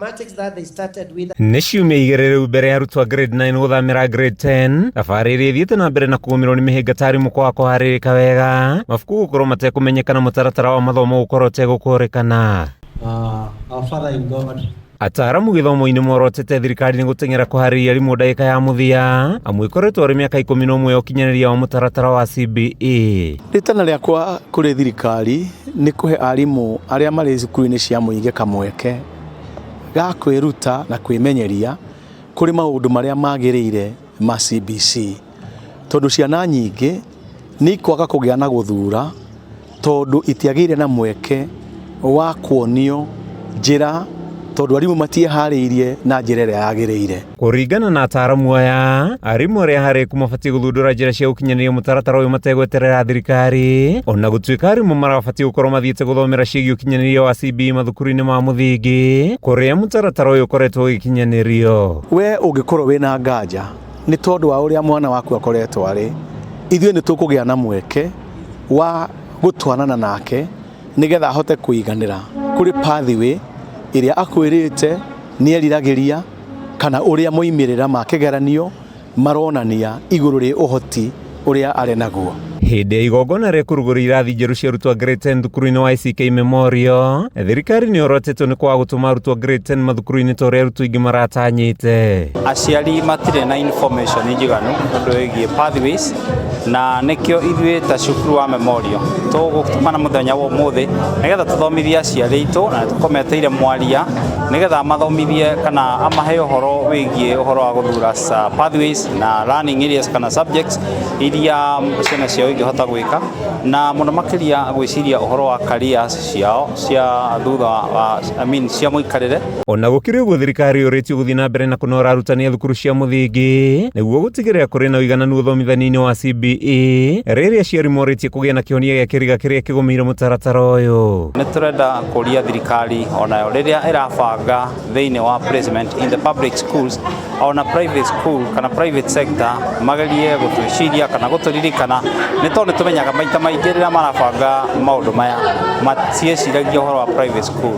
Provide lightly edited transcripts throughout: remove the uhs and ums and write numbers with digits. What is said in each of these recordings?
Nĩ ciumia igĩrĩ rĩu mbere ya arutwo a grade 9 gũthamĩra grade 10, thabarĩ ĩrĩa ĩthiĩte na mbere na kũgũmĩrwo nĩ mĩhĩnga ta arimũ kwaga kũharĩrĩka wega, mabuku gũkorwo matekũmenyeka na mũtaratara wa mathomo gũkorwo ũtegũkũrĩkana. Our Father in God, Ataaramu gĩthomo-inĩ morotete thirikari nĩ gũteng'era kũharĩria arimũ ndagĩka ya mũthia, amu ĩkoretwo arĩ mĩaka 11 ya ũkinyanĩria wa mũtaratara wa CBE. Rĩtana rĩakwa kũrĩ thirikari nĩ kũhe arimũ arĩa marĩ cukuru-inĩ cia mũingĩ kamweke ga kwĩruta na kwĩmenyeria kũrĩ maũndũ marĩa magĩrĩire ma CBC. Tondũ ciana nyingĩ nĩ ikwaga kũgĩa na gũthura tondũ itiagĩire na mweke wa kuonio njĩra tondũ arimũ matieharĩirie na njĩra ĩrĩa yagĩrĩire. Kũringana na ataaramu aya, arimũ arĩa harĩku mabatiĩ gũthundũra njĩra cia gũkinyanĩria mũtaratara ũyũ mategweterera thirikari, ona gũtuĩka arimũ marabatiĩ gũkorwo mathiĩte gũthomera ciĩgiĩ ũkinyanĩria wa CBE mathukuru-inĩ ma mũthingi, kũrĩa mũtaratara ũyũ ũkoretwo ũgĩkinyanĩrio. We ũngĩkorwo wĩna nganja nĩ tondũ wa ũrĩa mwana waku akoretwo arĩ, ithuĩ nĩ tũkũgĩa na mweke wa gũtwarana nake nĩgetha ahote kũiganĩra kũrĩ pathway ĩrĩa akwĩrĩte nĩ eriragĩria kana ũrĩa moimĩrĩra ma kĩgeranio maronania igũrũ rĩ ũhoti ũrĩa arĩ naguo. Hĩndĩ ya igongona rĩa kũrugũria irathi njerũ cia arutwo a grade 10 thukuru-inĩ wa ICK Memorial, thirikari nĩ yorotetwo nĩ kwaga gũtũma arutwo a grade 10 mathukuru-inĩ ta ũrĩa arutwo aingĩ maratanyĩte. Aciari matirĩ na information njiganu ũndũ wĩgiĩ pathways, na nĩkĩo ithuĩ ta cukuru wa Memorial tũgũtũmana mũthenya wa ũmũthĩ nĩgetha tũthomithie aciari aitũ, na tũkometeire mwaria nĩgetha amathomithie kana amahe ũhoro wĩgiĩ ũhoro wa gũthura pathways na learning areas kana subjects iria ciana ciao ingĩhota gwĩka, na mũno makĩria gwĩciria ũhoro wa careers ciao cia thutha wa, I mean, cia mũikarĩre. Ona gũkĩrĩ ũguo, thirikari yũrĩtio gũthiĩ na mbere na kũnora arutani a thukuru cia mũthingi nĩguo gũtigĩrĩra kũrĩ na ũigananu ũthomithania-inĩ wa CBE, rĩrĩa aciari morĩtie kũgĩa na kĩhonia gĩa kĩriga kĩrĩa kĩgũmĩire mũtaratara ũyũ. Nĩ tũrenda kũria thirikari onayo rĩrĩa ĩrabanga thĩinĩ wa placement in the public schools ona private school kana private sector, magerie gũtwĩciria kana gũtũririkana, nĩ tondũ nĩ tũmenyaga maita maingĩ rĩrĩa marabanga maũndũ maya matieciragia ũhoro wa private school.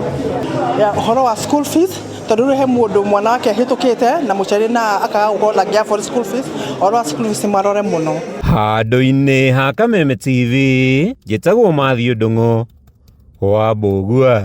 Ya ũhoro wa school fees, tondũ rĩu he mũndũ mwana wake ahĩtũkĩte na mũciari na akaga gũkorwo ndangĩ afford school fees. Ũhoro wa school fees marore mũno. Handũ-inĩ ha Kameme TV, njĩtagwo Mathiũ Ndung'u wa Mbũgua.